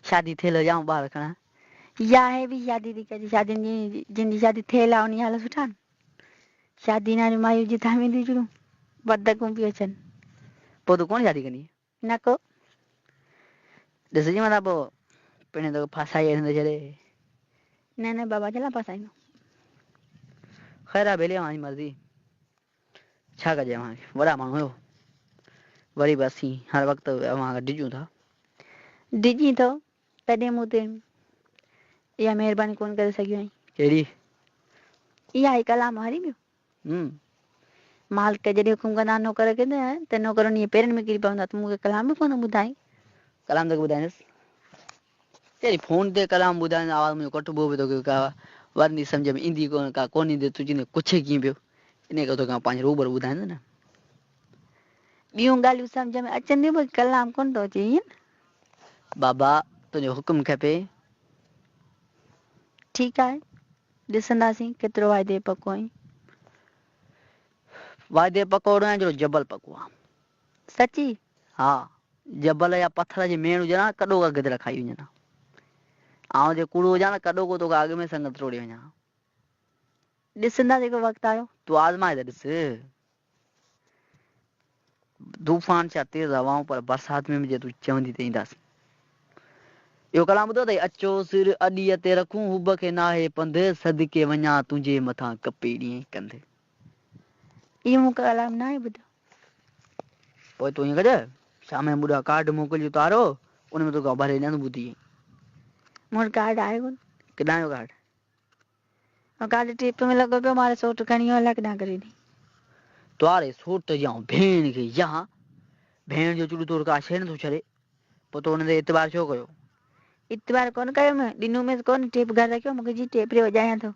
شادي ٿيل هجي آئون ٻار کڻان. يا هي به شادي ٿي ڪجي شادين جي جن جي شادي ٿيل آ انهي حال سٺا آهن. شادي ناريون مايون جتان وينديون چڙون بدڪون پيون اچن. پوء تون ڪونه شادي ڪندين؟ نه ڪو. ڏسجي متان پوء پڻهين توکي ڦاسائي هڻندو ڇڏي. نه نه بابا ڇلا ڦاسائيندو. خير آ ڀيلي اوهان جي مرضي. ڇا ڪجي اوهان کي وڏا ماڻهو آهيو وري به اسين هر وقت اوهان کان ڊڄون ٿا. ڊڄين ٿو تڏهن مون تي اها مهرباني ڪونه ڪري سگهيو آهين. ڪهڙي؟ اها هي ڪلام هاري پيو. هم. مالڪ جڏهن حڪم ڪندا نوڪر کي ته نوڪر انهيء پيرن ۾ ڪري پوندا ته مون کي ڪلام به ڪونه ٻڌائين. ڪلام توکي ٻڌائيندس. چري فون تي ڪلام ٻڌائيندس آواز منهنجو ڪٽبو به توکي ڪا ورندي سمجهه ۾ ايندي ڪونه ڪا ڪونه ايندي تون چوندين ڪڇي ڪيئن پيو انهيء ڪري توکي آئون پنهنجي روبرو ٻڌائيندس نه. ٻيون ڳالهيون سمجهه ۾ اچن ٿيون پر ڪلام ڪونه ٿو اچي ائين نه؟ بابا تنهنجو حڪم کپي. ٺيڪ آهي ڏسنداسين ڪيترو واعدي پڪو آهين. واعدي پڪو اهڙو آهيان جهڙو جبل پڪو آهي. سچي؟ ها جبل يا پٿر جي ميڻ هجي ها ڪڏهوڪا گدڙ کائي وڃن ها. آئون جي ڪوڙو هجان ته ڪڏهوڪو توکان اڳ ۾ سنگت ٽوڙي وڃان ها. ڏسنداسين ڪو وقت آيو. تون آزمائي ته ڏس. طوفان ڇا تيز هوائون پر برسات ۾ به جي تون چوندين ته اينداسين. اهو ڪلام ٻڌو اٿئي؟ اچو سر اڏيء تي رکون حب کي ناهي پنڌ، صدقي وڃان تنهنجي مٿان ڪپي ڏينهن ڪنڌ. اهو مون ڪلام ناهي ٻڌو. پوء تون ائين ڪج، شام جو مون ڏانهن ڪارڊ موڪلج تارو، ان ۾ توکي آئون ڀري ڏيان ٿو ٻڌي. مون وٽ ڪارڊ آهي ڪونه. ڪيڏانهن ويو ڪارڊ؟ ڪارڊ ٽيپ ۾ لڳو پيو، ماري سوٽ کڻي ويو، الائي ڪيڏانهن ڪري ڏني. تواري سوٽ جي آئون ڀيڻ کي يان ڀيڻ جو چڙ توڙ ڪا شيء نٿو ڇڏي، پوء تو ان تي اعتبار ڇو ڪيو؟ اعتبار ڪونه ڪيم، ڏنوميس ڪونه، ٽيپ گهر رکيو، مون کي چي ٽيپ ڏي وڄايان ٿو.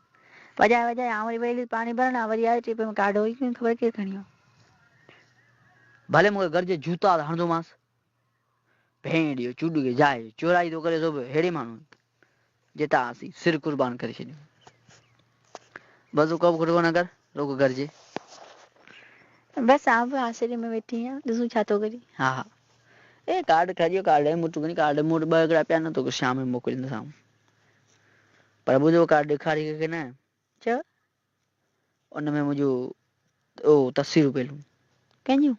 وڄائي وڄائي آئون وري ويل هيس پاڻي ڀرڻ، آئون وري آيس ٽيپ ۾ ڪارڊ هو ئي ڪونه، خبر ڪير کڻي ويو. ڀلي مون کي گهر جي جوتا ته هڻندومانس. ڀيڻ جو چوڏ کي جاء چورائي ٿو ڪري سو به ههڙي ماڻهو جتان اسين سر قربان ڪري ڇڏيون. بس تون ڪوبه کٽڪو نه ڪر، رڳو گهرجي. بس آئون به آسري ۾ ويٺي آهيان، ڏسون ڇا ٿو ڪرين. ها ها. اي ڪارڊ کڄيو ڪارڊ مون وٽ ڪونهي ڪارڊ مون وٽ ٻه هڪڙا پيا آهن توکي شام جو موڪليندوسانو. پر ٻڌو ڪارڊ ڏيکاري ڪنهن کي نه. ڇو؟ ان ۾ منهنجون اهو تصويرون پيل هيون. ڪنهن جون؟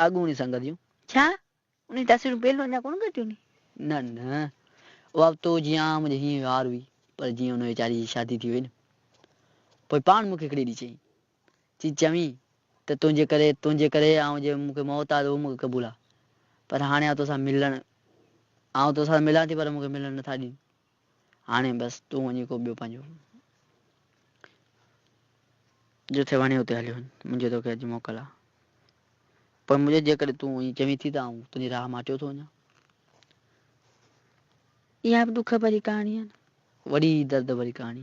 اڳوڻي سنگت جون. ڇا؟ انهن تصويرون پيل اڃا ڪونه ڪڍيون ني؟ نه نه اها به تو جيان منهنجي هينئين يار هئي پر جيئن ان ويچاري جي شادي ٿي وئي نه پوء پاڻ مون کي هڪڙي ڏينهن چيائين چي چوين ته تنهنجي ڪري تنهنجي ڪري آئون جي مون کي موت آ ته اهو مون کي قبول آ پر هاڻي آئون توسان ملڻ آئون توسان ملان ٿي پر مون کي ملڻ نٿا ڏين هاڻي بس تون وڃي ڪو ٻيو پنهنجو جتي وڻي اتي هليو وڃ منهنجي توکي اڄ موڪل آ. پر منهنجي جيڪڏهن تون ائين چوين ٿي ته آئون تنهنجي راهه مان هٽيو ٿو وڃان. اها به ڏک ڀري ڪهاڻي آهي نه. وڏي درد ڀري ڪهاڻي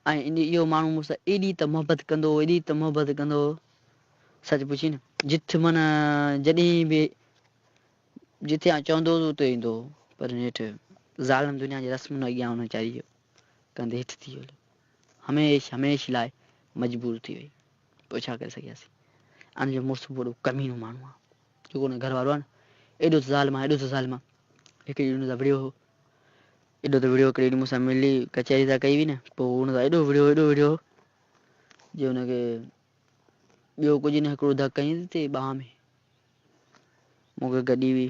آهي ۽ ان اهو ماڻهو مون سان ايڏي ته محبت ڪندو هو ايڏي ته محبت ڪندو هو سچ پڇين نه جت معنيٰ جڏهن به جتي آئون چوندو هوس اتي ايندو هو پر نيٺ ظالم دنيا جي رسمن اڳيان ان ويچاري جو ڪنڌ هيٺ ٿي ويو هميشھ هميشھ لاء مجبور ٿي وئي. پوء ڇا ڪري سگهياسين. ان جو مڙس به وڏو ڪمينو ماڻهو آ. جيڪو ان جو گهر وارو آ نه ايڏو ته ظالم آ ايڏو ته ظالم آ. هڪ ڏينهن ان سان وڙهيو هو. ايڏو ته وڙهيو هڪڙي ڏينهن مون سان ملي ڪچهري ٿا ڪئي هئي نه پوء ان سان ايڏو وڙهيو ايڏو وڙهيو جو ان کي ٻيو ڪجهه نه هڪڙو ڌڪ هنيس ٿي ٻانهن ۾ مون کي گڏي هئي.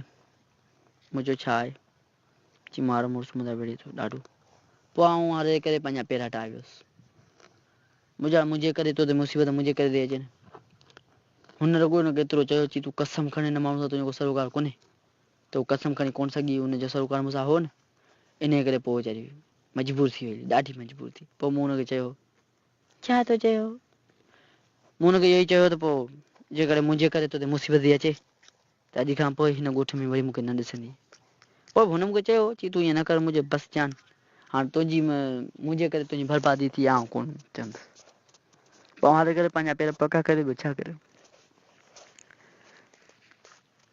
مون چيو ڇا آهي؟ چي مارو مڙس مون سان وڙهي ٿو ڏاڍو. پوء آئون هاري ڪري پنهنجا پير هٽائي ويس. منهنجا منهنجي ڪري تو تي مصيبت منهنجي ڪري ٿي اچي نه. هن رڳو هن کي ايترو چيو چي تون قسم کڻ هن ماڻهو سان تنهنجو ڪو سروڪار ڪونهي ته هو قسم کڻي ڪونه سگهي هن جو سروڪار مون سان هو نه انهيء ڪري پوء ويچاري مجبور ٿي وئي ڏاڍي مجبور ٿي پوء مون هن کي چيو. ڇا تو چيو؟ مون هن کي اهو ئي چيو ته پوء جيڪڏهن منهنجي ڪري تو تي مصيبت ٿي اچي ته اڄ کان پوء هن ڳوٺ ۾ وري مون کي نه ڏسندين. پوء به هن مون کي چيو، چي تون ائين نه ڪر مون چيو بس جان هاڻ تنهنجي منهنجي ڪري تنهنجي بربادي ٿي آئون ڪونه چوندس. پوء هاري ڪري پنهنجا پير پڪا ڪري ٻيو ڇا ڪريان.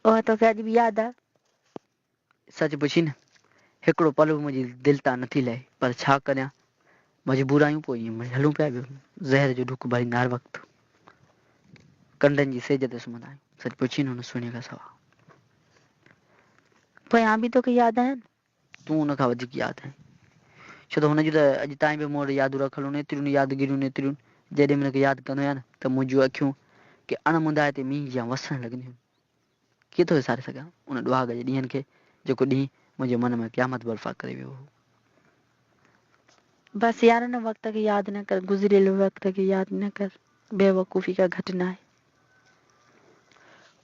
اها توکي اڄ به ياد آ؟ سچ پڇين نه هڪڙو پل به منهنجي دل تان نٿي لهي پر ڇا ڪريان مجبور آهيون پوء ائين هلون پيا ٻيو زهر جو ڍڪ ڀريندا هر وقت ڪنڊن جي سيج تي سمهندا آهيون سچ پڇين هن سهڻي کان سوا. پوء آن به توکي ياد آهيان نه. تون ان کان وڌيڪ ياد آهين. ڇو ته هن جون ته اڄ تائين به مون وٽ يادون رکيل هن ايتريون يادگيريون ايتريون جڏهن به هن کي ياد ڪندو آهيان نه ته منهنجون اکيون ڪي اڻ مندائتي مينهن جيان وسڻ لڳنديون آهن. ڪيئن ٿو وساري سگهان ان ڏهاڳ جي ڏينهن کي جيڪو ڏينهن منهنجي من ۾ قيامت برپا ڪري ويو هو. بس يار ان وقت کي ياد نه ڪر، گذريل وقت کي ياد نه ڪر، بيوقوفي ڪا گهٽ ناهي.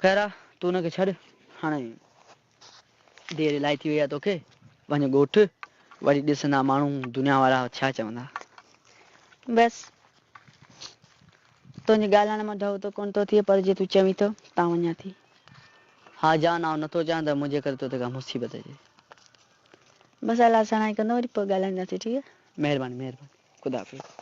خير آ تون ان کي ڇڏ هاڻي دير الائي ٿي وئي آ توکي، وڃ ڳوٺ وري ڏسندا ماڻهو دنيا وارا ڇا چوندا. بس تنهنجي ڳالهائڻ مان ڍؤ ته ڪونه ٿو ٿئي پر جي تون چوين ٿو تان وڃان ٿي. ها جان آئون نٿو چاهيان ته منهنجي ڪري توتي ڪا مصيبت اچي. بس الله سڻائي ڪندو وري پوء ڳالهائينداسين ٺيڪ آ. مهرباني مهرباني خدا حافظ.